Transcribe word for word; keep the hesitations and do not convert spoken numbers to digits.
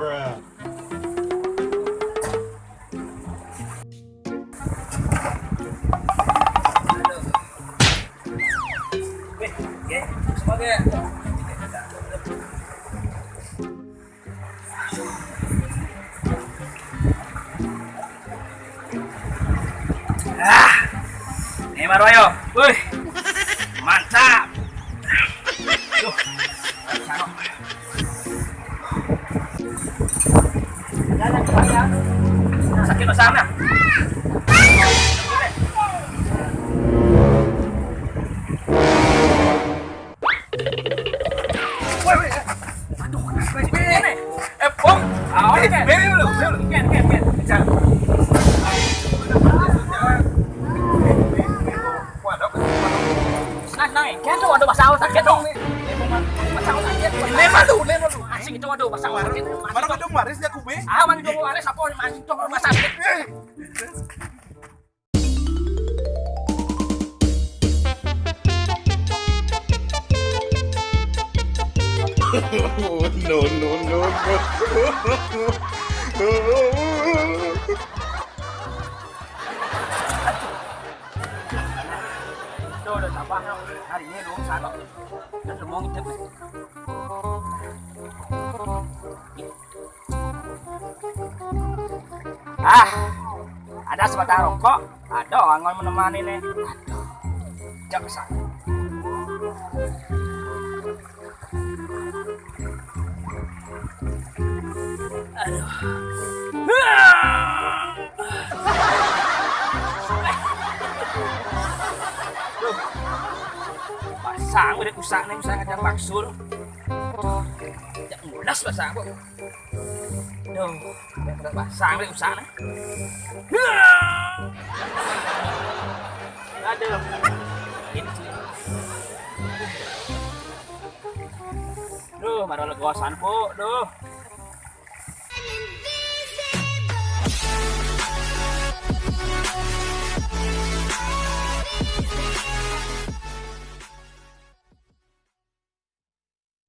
Bruh. Ah, ini baru ayo. Wih, mantap. Tuh, sakit sana. Woi, woi, eh. Aduh, kenapa ini? Eh, Bung. Ah, oke. Eh, beli dulu, beli dulu. Ken, Ken, Ken. Jangan. Waduh. Nah, nah, Ken tuh, waduh, basah, sakit dong. Basah, sakit. Ini malu, ini malu. Asik itu, waduh, basah, sakit. Mana gedung waris ya, Kube? Ah, mana gedung waris, apa, mana gedung waris, sakit. Eh. No, no, no, no. Tuh, udah tambah, no. Hari ini lu salah. Udah mau ngintip nih. Ah, ada sebatang rokok. Ada angon menemani nih. Aduh, cek sana. Aduh. Pasang udah usah nih, usah ngajak maksur. Cek mulas pasang kok. Duh, udah basah, udah usah nih. Aduh. Ini sih. Duh, baru legosan, Pu. Duh.